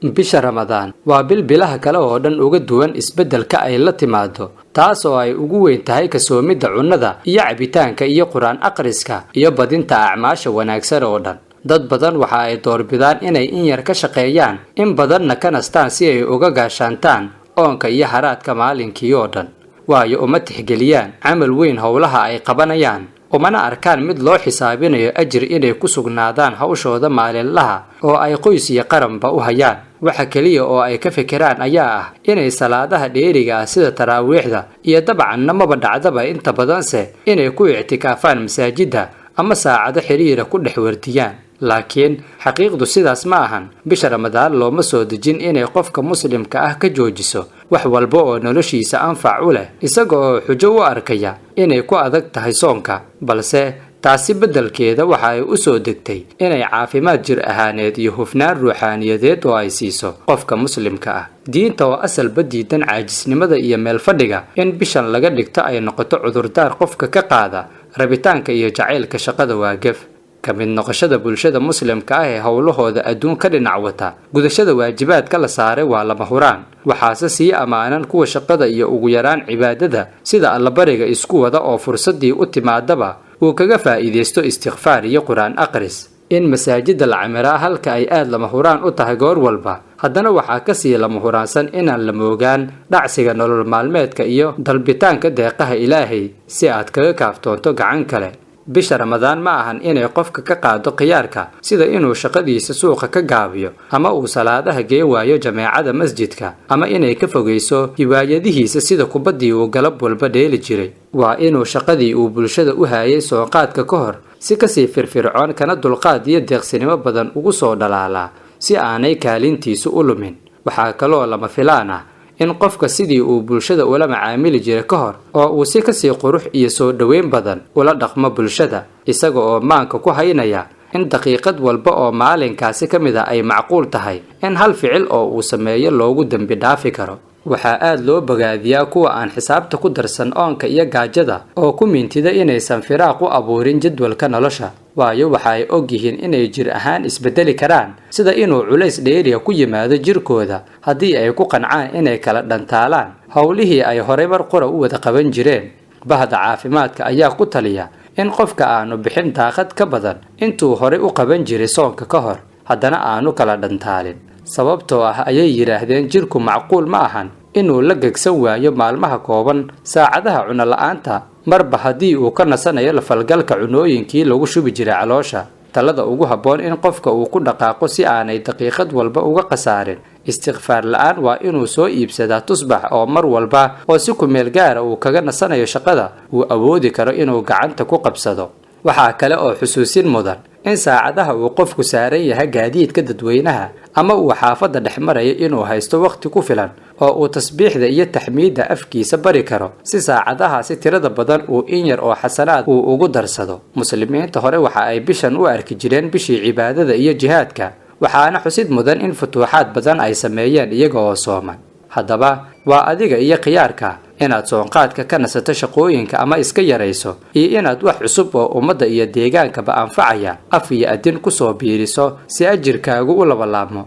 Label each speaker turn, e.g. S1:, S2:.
S1: Bisha Ramadaan waa bil bilaha kale oo dhan uga duwan isbeddelka ay la timaado, taas oo ay ugu weyn tahay kasoomidda cunnada iyo cabitaanka iyo Qur-aan akhriska iyo badinta acmaasha wanaagsan oo dhan. Dad badan waxa ay doorbidaan inay in yar ka shaqeeyaan, in badanna ka nastaan, si ay uga gaashaantaan oonka iyo haraadka maalinkii oo dhan, waayo uma tixgeliyaan camal weyn howlaha ay qabanayaan, umana arkaan mid loo xisaabinayo ajir inay ku sugnaadaan hawshooda maalinlaha oo ay qoys iyo qaranba u hayaan. Waxa keliya oo ay ka fikiraan ayaa ah inay salaadaha dheeriga ah sida taraawiixda iyo dabcanna maba dhacdaba inta badanse inay ku ictikaafaan masaajidda ama saacado xiriira ku dhex wardiyaan. Laakiin xaqiiqdu sidaas ma ahan. Bisha Ramadaan looma soo dejin inay qofka muslimka ah ka joojiso wax walba oo noloshiisa anfac u leh, isaga oo xujo u arkaya inay ku adag tahay soonka, balse taasi beddelkeeda waxa ay u soo degtay inay caafimaad jir ahaaneed iyo hufnaan ruuxaaniyadeed oo ay siiso qofka muslimka ah. Diinta oo asalba diidan caajisnimada iyo meel fadhiga, in bishan laga dhigto ay noqoto cudurdaar qofka ka qaada rabitaanka iyo jacaylka shaqada waa gef. Ka mid noqoshada bulshada muslimka ah ee howlahooda adduun ka dhinac wata gudashada waajibaadka la saaray waa lama huraan. Waxaase sii ammaanan kuwa shaqada iyo ugu yaraan cibaadada sida allabariga isku wada, oo fursaddii u timaadaba uu kaga faa'iidaysto istikfaar iyo Qur-aan aqris. In masaajidda la camiraa halka ay aad lama huraan u tahay goor walba, haddana waxaa kasii lama huraansan inaan la moogaan dhacsiga nolol maalmeedka iyo dalbitaanka deeqaha Ilaahay si aad kaga kaaftoonto gacan kale. Bisha Ramadaan ma ahan inay qofka ka qaado khiyaarka, sida inuu shaqadiisa suuqa ka gaabiyo ama uu salaadaha gee waayo jameecada masjidka, ama inay ka fogayso hiwaayadihiisa sida kubaddii uu galab walba dheeli jiray. Waa inuu shaqadii uu bulshada u hayay sooqaadka ka hor si kasii firfircoon kana dulqaad iyo deeqsinimo badan ugu soo dhalaalaa, si aanay kaalintiisu u lumin. Waxaa kaloo lama filaan ah in qofka sidii uu bulshada ula macaamili jiray ka hor oo uu si kasii qurux iyo soo dhoweyn badan ula dhaqmo bulshada, isaga oo maanka ku haynaya in daqiiqad walba oo maalinkaasi ka mid a ay macquul tahay in hal ficil oo uu sameeyo loogu dembi dhaafi karo. Waxaa aad loo bogaadiyaa kuwa aan xisaabta ku darsan oonka iyo gaajada oo ku mintida inaysan firaaq u abuurin jadwalka nolosha, waayo waxa ay og yihiin inay jir ahaan isbedeli karaan, sida inuu culays dheeriya ku yimaado jirkooda haddii ay ku qancaan inay kala dhantaalaan howlihii ay horay mar qura u wada qaban jireen. Bahda caafimaadka ayaa ku taliya in qofka aanu bixin daaqad ka badan intuu horay u qaban jiray soonka ka hor, haddana aanu kala dhantaalin, sababtoo ah, ayay yidhaahdeen, jirku macquul ma ahan inuu la gegsan waayo maalmaha kooban saacadaha cuno la-aanta, marba haddii uu ka nasanayo lafalgalka cunooyinkii lagu shubi jiray caloosha. Talada ugu habboon in qofka uu ku dhaqaaqo si aanay daqiiqad walba uga khasaarin istikfaar la-aan waa inuu soo iibsadaa tusbax, oo mar walba oo si kumeel gaara uu kaga nasanayo shaqada uu awoodi karo inuu gacanta ku qabsado. Waxaa kale oo xusuusin mudan in saacadaha uu qofku saaran yahay gaadiidka dadweynaha ama uu xaafadda dhex marayo inuu haysto wakhti ku filan oo uu tasbiixda iyo taxmiidda afkiisa bari karo, si saacadahaasi tirada badan uu in yar oo xasanaad uu ugu darsado. Muslimiinta hore waxa ay bishan u arki jireen bishii cibaadada iyo jihaadka, waxaana xusid mudan in futuuxaad badan ay sameeyeen iyaga oo sooman. Haddaba waa adiga iyo khiyaarka inaad soonqaadka ka nasato shaqooyinka ama iska yarayso, iyo inaad wax cusub oo ummadda iyo deegaankaba anfacaya af iyo adin kusoo biiriso si ajirkaagu u labalaabmo.